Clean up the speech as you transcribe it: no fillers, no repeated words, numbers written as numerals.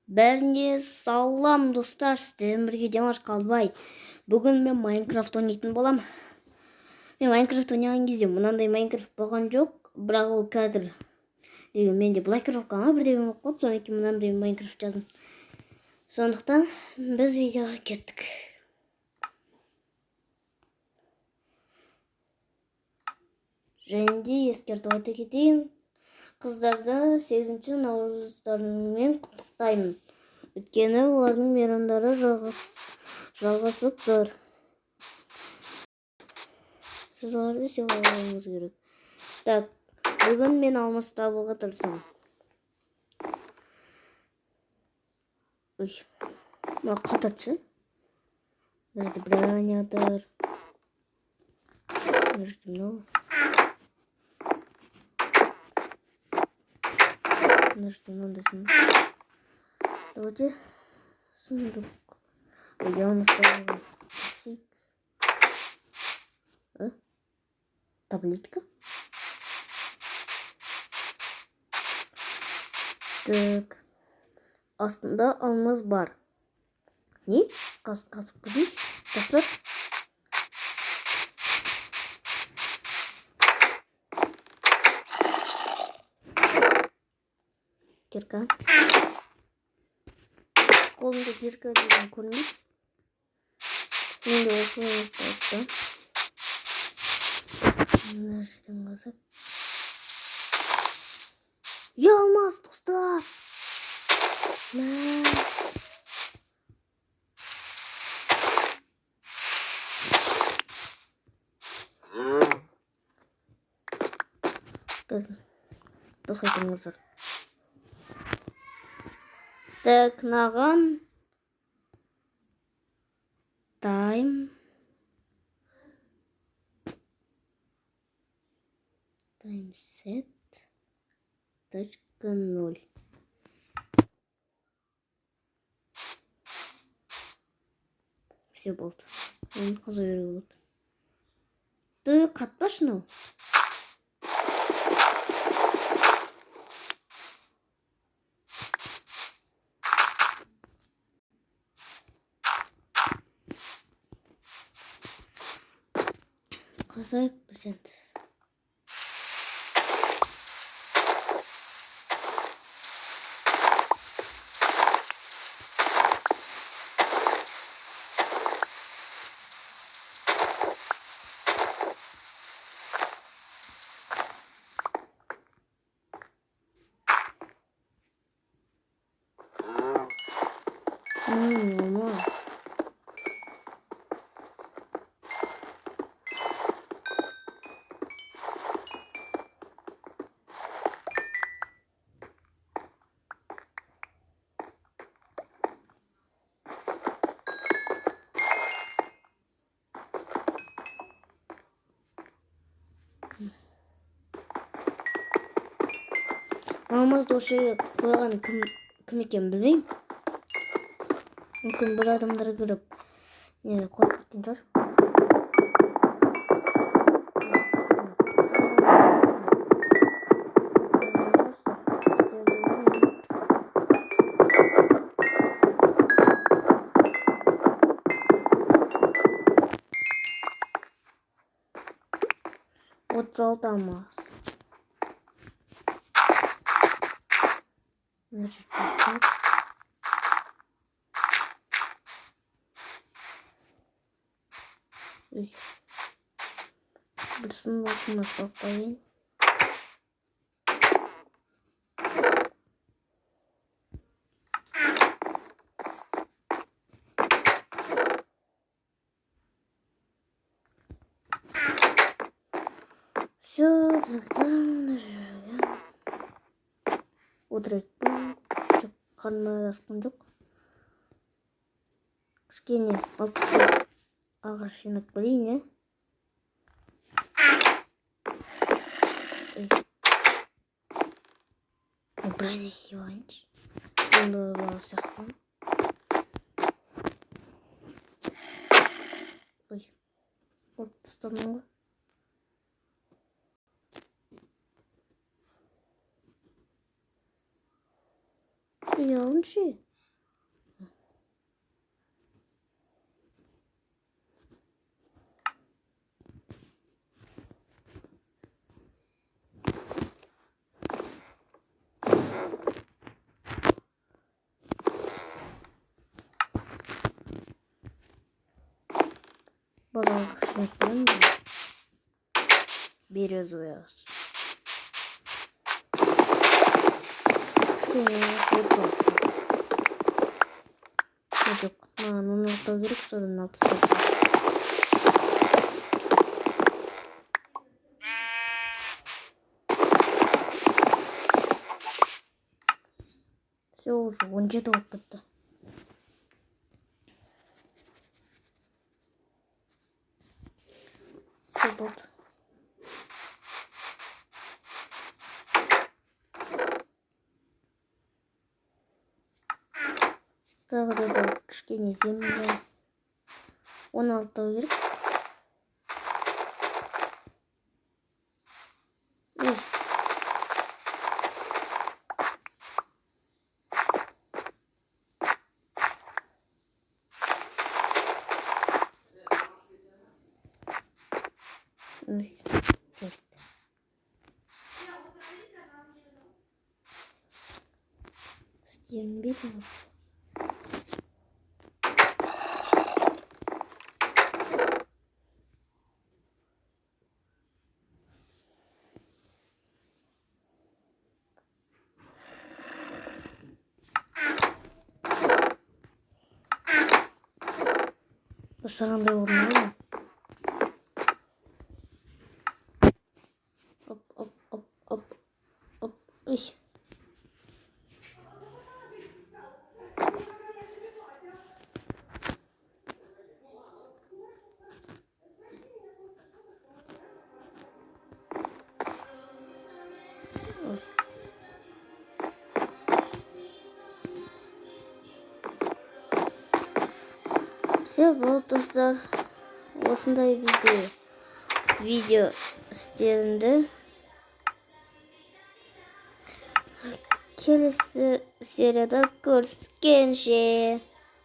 Бәріне салам достар, сіздермен бірге Димаш Қалбай. Бүгін мен Майнкрафт ойнайтын болам. Мен Майнкрафт ойнаған кезде мынандай Майнкрафт болған жоқ, бірақ ол қазір деген менде блокировка ма бірдеңе болып қалды, содан кейін мынандай Майнкрафт жаздым. Сондықтан біз видеоға кеттік. Және де ескертіп айта кетейін, қыздарды 8 наурыздарымен құттықтаймын. Өйткені олардың мейрамдары жалғасып тұр. Сіз оларды сыйлауыңыз керек. Так, бүгін мен алмас табуға тырысамын. Ой, мына қатады ше. Мына жерде броня тұр. Мына жерде мынау. Мына жерде мынандай сундук. Давайте сундук. Ой, алмас табуға тырысайық. Табличка. Так. Астында алмаз бар. Не? Қазып көрейінші. Достар. Кирка. Қолымда кирка деген көрінбейді. Менде осылай болып қалыпты. Мына жерден қазақ. Е, алмаз, достар! Мә. Қазір. Дос айтыңыздар. Так, мынаған тайм set .0. Все болды. Оны қаза беруге болады. Ды, қатпашы мынау. Қазайық біз енді. Olmaz. Алмазды осы жерге қойған кім екенін білмеймін. Мүмкін бір адамдар кіріп не қойып кеткен шығар. 36 алмаз. Мына жерде бір сундугыма салып қояйын. Все, тогда мына жерге отырайық па? Жоқ, қарным ашқан жоқ. Кішкене 60 ағаш жинап көрейін, е? Броня киіп алайыншы. Сонда бала сияқты. Ой, ұрып тастадым ғой. Ей, алыншы. Базарға кішкене қоямын. Березовый ағаш. Кішкене 36. Жоқ, маған 16 керек, содан алып тастап. Все, уже 17 болып кетті. Все болды. Тағы да бір кішкене земля. 16 керек. Ой. Ой, төрт. Істелінбейді ғой. Жасағандай болдым ғой. Оп, оп, оп, оп, оп. Ой. Все, болды, достар. Осындай бізде видео істелінді. Келесі серияда көріскенше.